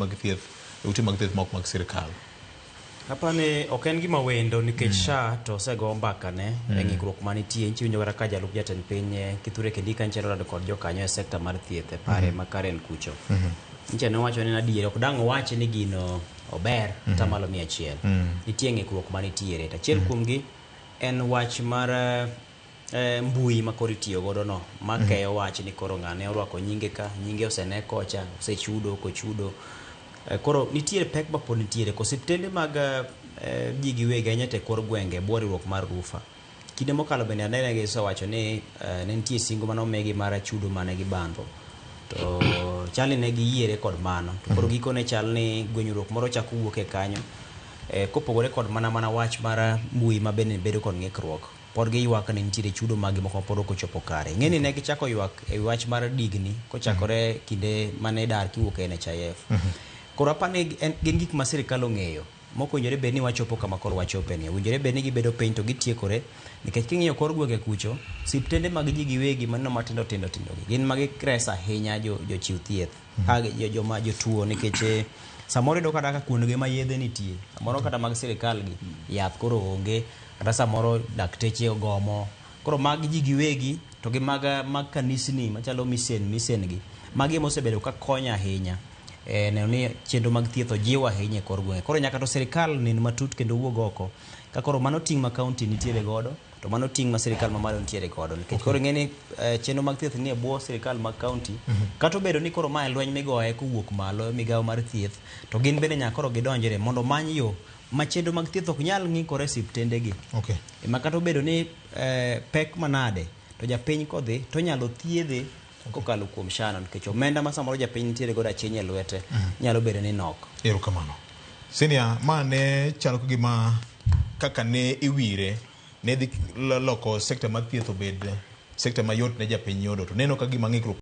Mag thieth e ute mag thieth mok mag sirkal. Apani ok en gima wendo nikech SHA to osego mbakane e ng'ikruok manitie. Nchi winjo kata ka jalup jatend piny Kithure Kindiki nche norado kod jokanyo e sekta mar thieth e pare ma Karen kucho. Nche nowacho ni adier ok dang' owachi ni gino ober atamalo 100. Nitie ng'ikruok manitiere. To achiel kuomgi en wach mar mbui ma koro itiyo godo no ma keyo wach ni koro ng'ane orwako nyinge ka, nyinge osene kocha, osechudo, ok ochudo. Koro nitiere pek ma pod nitiere. Osiptende mag ji giwegi ahinya to e kor gwenge e bwo riwruok mar RUPHA. Kinde mokalo bende anene gisewacho ni ne nitie singo mane omigi mar chudo mane gibandho. To chal ni ne giyiere kod mano. To koro gikone chal ni gwenyruok moro chako wuok e kanyo. Kopogore kod mana wach mar mbui ma bende bedo kod ng'ikruok. Pod giywak ni nitiere chudo magi moko ma pod ok ochopo kare. Ing'e ni ne gichako ywak e wach mar digni kochakore kinde mane dar kiwuok e NHIF. Koro apani gin gik ma sirikal ong'eyo. Mok owinjore bed ni wachopo kama koro wachope ni. Owinjore bed ni gibedo piny to gitiekore nikech king'iyo kor gwenge kucho, siptende mag ji giwegi maneno matindo tindo tindo gi gin ma gires ahinya jochiw thieth. Joma jotuo nikech samoro iyudo kata ka kuondgi ma yedhe nitie. Samoro kata mag sirikal gi yath koro onge, kata samoro dakteche ogomo. Koro mag ji giwegi to gi mag kanisni machalo misen gi. Magi ema osebedo ka konyo ahinya. Neno ni chenro mag thieth ojiw ahinya e kor gwenge. Koro nyaka to sirikal nen matut kendo wuog oko. Ka koro mano ting' ma kaunti nitiere godo, to mano ting' ma sirikal mamalo nitiere godo. Nikech koro ing'e ni chenro mag thieth nie bwo sirikal mag kaunti. Kata obedo ni koro mae lweny migoye kowuok malo e migawo mar thieth, to gin bende nyaka koro gidonjre mondo omany yo ma chenro mag thieth ok nyal ng'ikore e siptende gi. Ma kata obedo ni pek manade, to japiny kodhi to onyalo thiedhe kokalo kuom SHA no, nikech omenda ma samoro japiny nitiere godo aching' e lwete nyalo bedo ni nok. Erokamano. Senior, ma ne chalo ka gima kaka ne iwire ne dhi loko sekta mar thieth obed sekta mayot ne japiny yudo, to neno ka gima ng'ikruok